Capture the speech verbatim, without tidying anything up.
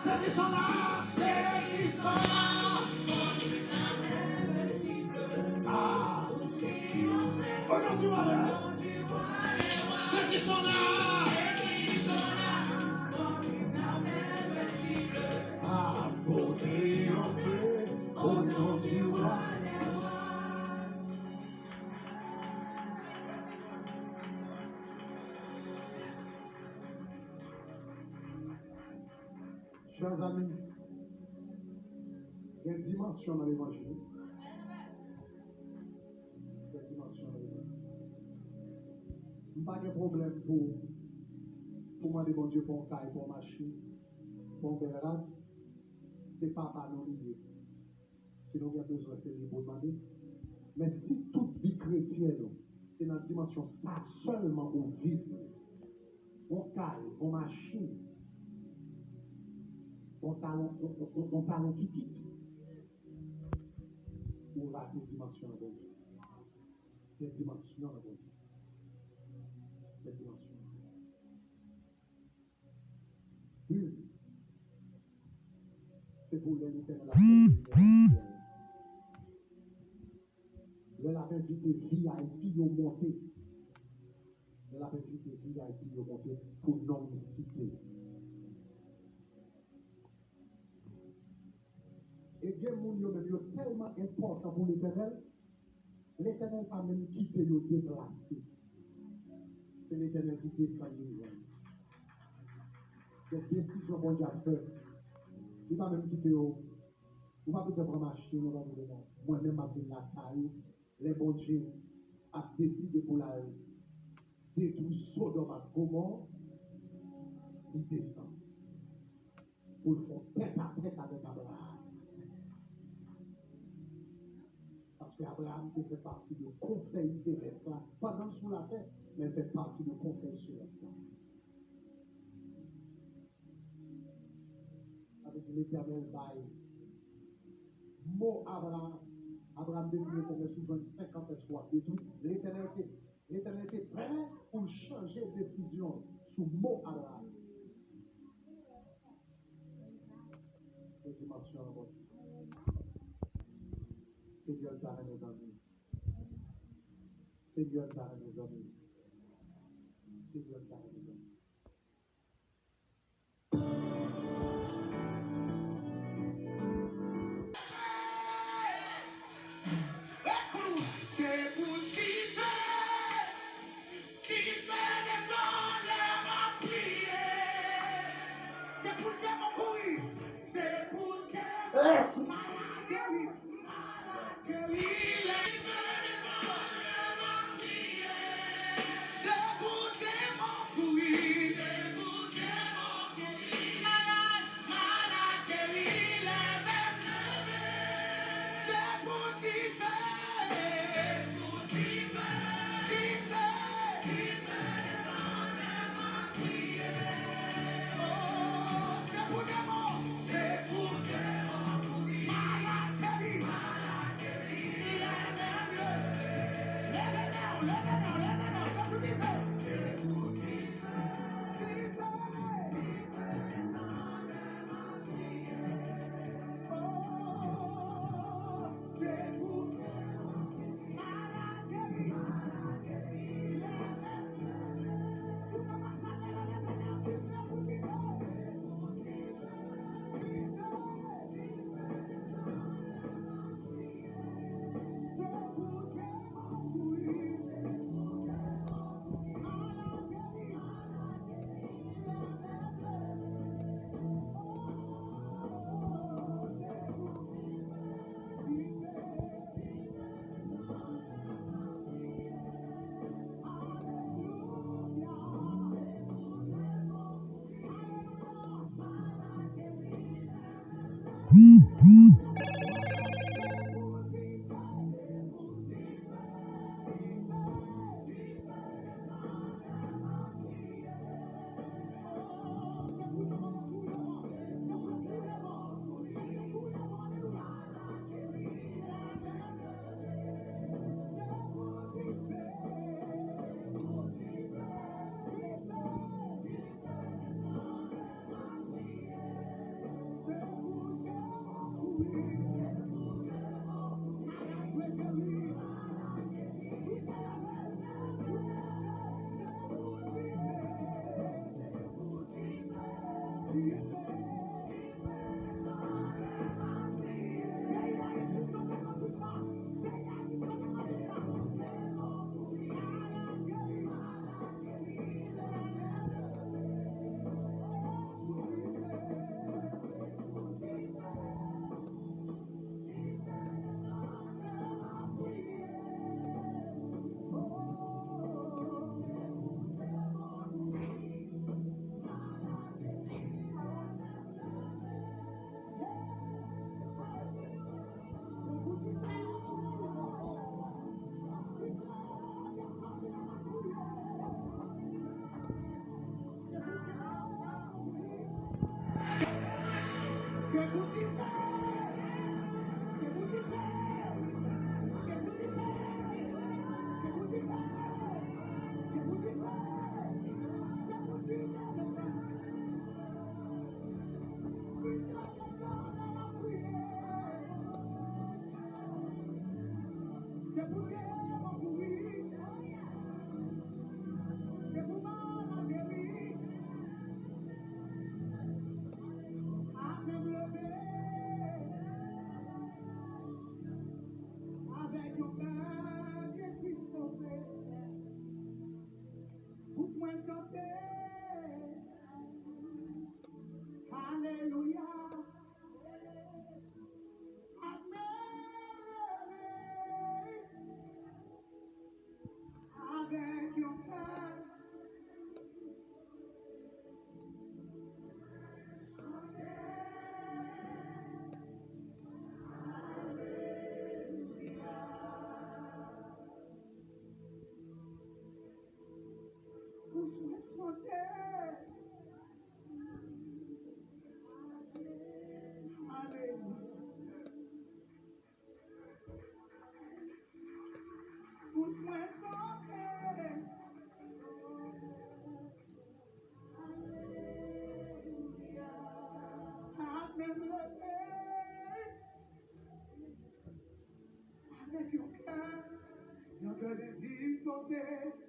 Sezi son la, sezi son la. Ah. Au nom du Roi, sezi son la. Ah, pour triompher au nom du Roi. Chers amis, gen dimansyon nan levanjil. Gen dimansyon nan levanjil. M pa gen pwoblèm pou, pou mande Bondye pou yon kay, pou yon machin, pou yon bèl rad. Se papa nou li ye. Si nou gen bezwen, se li pou l mande. Men si tout vi kretyen ou, se nan dimansyon sa sèlman ou viv, yon kay, yon machin, yon talon, yon, yon, yon, yon talon kikit, ou rate dimansyon an Bondye. Gen dimansyon an Bondye. Gen dimansyon. Wi. Se pou lè Letènèl ap fè limyè nan syèl. Lè l ap envite V I P yo monte. Lè l ap envite V I P yo monte pou non m site. E gen moun yo menm yo tèlman enpòtan pou Letènèl, Letènèl pa menm kite yo deplase. Se Letènèl ki desann yo jwenn. Gen desizyon Bondye ap fè. Li pa menm kite yo. Ou pa bezwen pran machin, ou pa bezwen pran. Mwen menm m ap vin lakay ou. Lè Bondye ap deside pou l al detwi Sodòm ak Gomò, li desann pou l fè yon tèt a tèt avèk Abraram. Paske Abraram te fè pati de konsèy selès la pandan l sou latè, men l fè pati de konsèy selès la. Sa vle di Letènèl bay mo Abraram. Abraram te di Letènèl, "Si w jwenn senkant, èske w ap detwi?" Letènèl te Letènèl te prè pou l chanje desizyon l sou mo Abraram. Gen dimansyon ankò. Senyè, l ta renmen zanmi. Senyè, l ta renmen zanmi. Senyè, l ta renmen zanmi. Se pou dife, dife desann lè m ap priye. Se pou demon kouri, se pou demon malad geri, malad geri. Avèk yon kè ki dispose, bouch mwen chante. Alelouya. Amèn. Avèk yon kè. Pou chante. Alelouya. Bouch mwen chante. Alelouya. Ak men m leve. Avèk yon kè, yon kè de dispoze.